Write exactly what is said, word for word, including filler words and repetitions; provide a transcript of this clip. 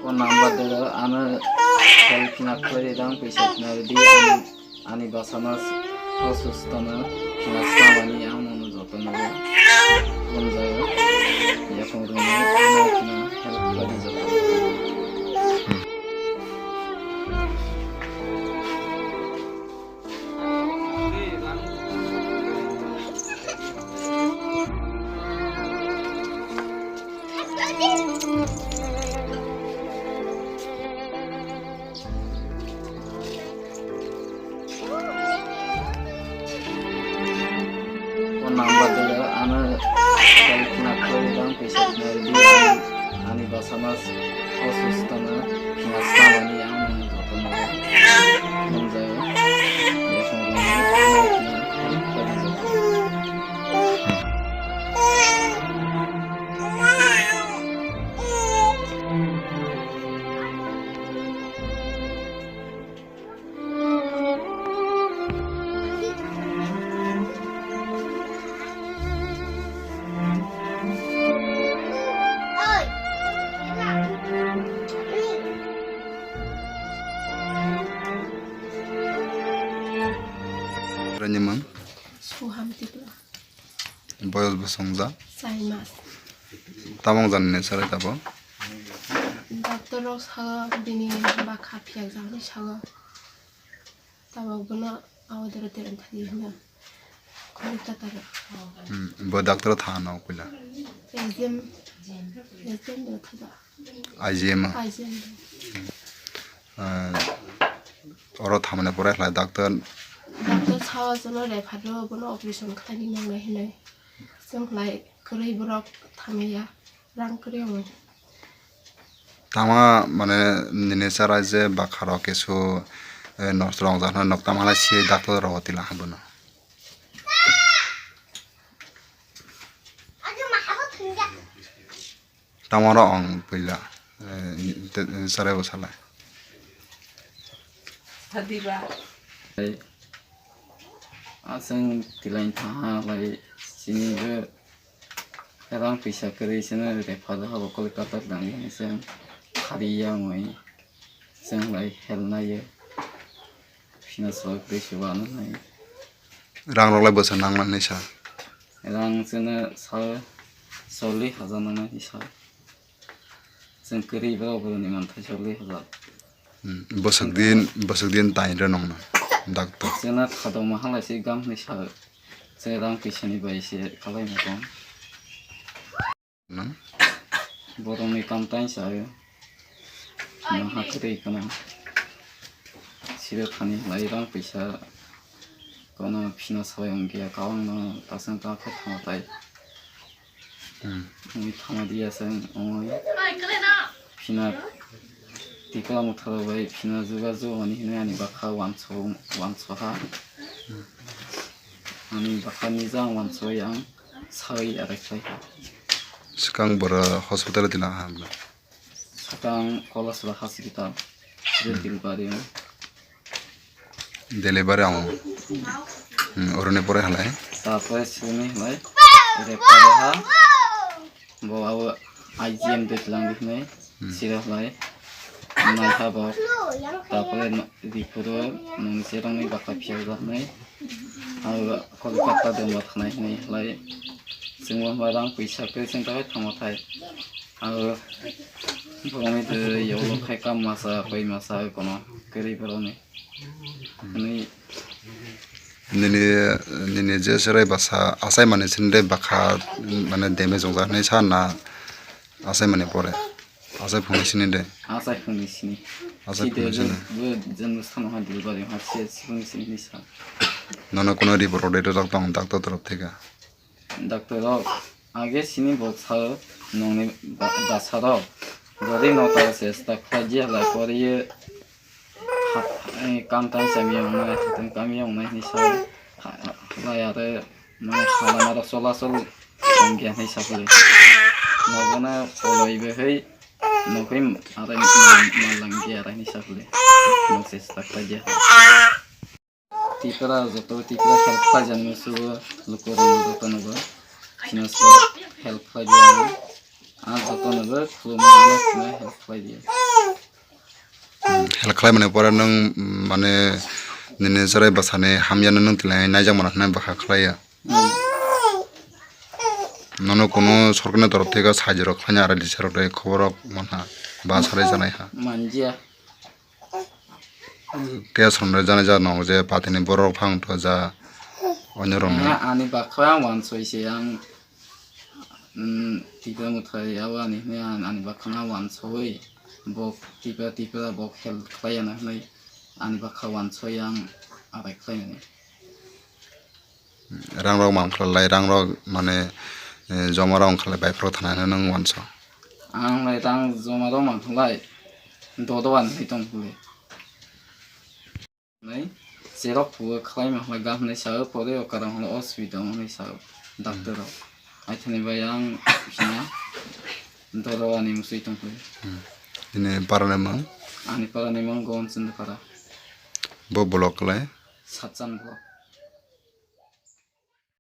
Phone number de ano help khna khlai di, rang pisa khna rw di, ani, ani bwsano osustho no khna swlamani ang nono joto no phone jago, yaphang rwngwi ano khna help khlai di joto. Phone number de ano help khna khlai di, rang pisa khna rw di, ani, ani bwsano osustho no khna swlamani ang nono joto no phone jago, yaphang rwngwi ano khna help khlai di joto. Rani mang? Suham Tripura. Boyos bo swngjak? Chai mas. Tamo wngjaknai nini sarai tabuk? Doctor rok sao bini bakha phiyakjaknai sao. Tabuk bono awadoro terem thani hino. Kolkata ro. Hmm, bo doctor thano puila? Exam. Exam do thada. I G M. I G M do. Ah, oro thamani pore khlai doctor. Doctor sao jono refer ro bono operation khlaini nangnai hinwi. Chwng khlai kwrwi borok thamaya, rang kwrwi wngo. Tama mane nini chara je bakha rok kisu, eh, nosto rok wngjak hwnwi nok tama lai si doctor rok tila ha bono. Tamo oro ang puila, eh, te, te, sarai bo salai. Sadiba. Aswng tilai thaha lai sini bo rang pisa kwrwi sini refer habo Kolkata nangwi sini khariya wngwi sini lai helnai. Phina sok tei se wano nai. Rang rok lai bwswk nang nang hinwi sa? Rang chwngno sa chollish hajar nang nai hinwi sa. Chwng kwrwi borok boroni manthai chollish hajar. Hmm, bwswk din, bwswk din tain rw nong no, doctor? Chwngno khadokma halai se gam hinwi sa. Chwng rang pisani bai se khalai ma tong. Nang? Borokni kam tang sa o. Nang ha kwrwi kono. Siro thani lai rang pisa. Kono phina soi wngya kawang no tasang ta khe thang tai. Hmm. Umi thama dia sang oi. Phina tikla mutha bai phina juga ju honi hinwi ani bakha wanso, wanso ha. Ani bakha ni jang wanso yang. Sawi arai khlai kha. Swkang bora hospital tila ha bwla? Swkang Kolasra hospital. Hmm. Delivery ang. Hmm, oroni pore halai. Tapore sini halai. Refer ha. Bo abo I G M de tlang di hinwi. Hmm. Sira halai. Nai ha bo. Tapore no, ripuro nung serang ni bakha phiya hinwi. Abo Kolkata de mo thanai hinwi lai. Chwngbo hwnba rang pisa kwrwi chwng takhai thangma thai. Abo borokni twi yolo khai kam masa, koi masa kono kwrwi borokni. Hinwi nini, nini je serai basa achai mani sini de bakha mane damage wngjak hinwi sa na achai mani pore? Achai phungni sini de? Achai phungni sini. Achai phungni sini. Bo jeng sano ha delivery ha se sini sini sa. Nono kono report order rok tong doctor torof theke? Doctor rok age sini bo sao nongni ba-, basa rok. Jodi no ta se sta kha je la pori ye ha, eh, kam tan sa mi yong nai, tan kam yong nai ni sa. Ha, ha, ya re. Mane halama rok chola chol wngya hinwi sa phili. Nogo no poloi bai hai nokoi arai ma, ma langya arai hinwi sa phili. Nok se sta khlai dia. Tipra joto Tipra help khlai jani musugo lukurok joto nogo. Chini so help khlai dia. Ang joto nogo khulumani ano chini help khlai dia. Help khlai mani pore nwng, mm, mane nini cherai bwsani hamyano nwng tini naijak mano hwnwi bwkha khlaiya. Hmm. Nono kunu sorkarni torof theke sahajyo rok khlaina R D C rok tei khobor rok manha ba sarai janai ha. Manjia. Case rok no jana ja nong je patini borok phang to ja onyo rok no. Ani bakha ang wansoi se ang, mm, Tipra Motha abo ani hwnwi ang ani bakha no wansoi bok Tipra Tipra bok help khlai ya na hwnwi ani bakha wansoi ang arai khlai nani. Rang rok mankhlai, rang rok mane, eh, joma rok wngkha lai bai phoro thana hwnwi nwng wansa. Ang lai rang joma rok mankhlai, dodo ani hai tong khlai. Nai, cherok phuo khlai ma khlai gam hinwi sao, pore o karang hwnwi osubida wng hinwi sao, doctor rok. Aithani bai ang phina, dodo ani musui tong khlai. Hmm. Ini parani mang? Ani parani mang Gon Chindapara. Bo block lai? Satchan block.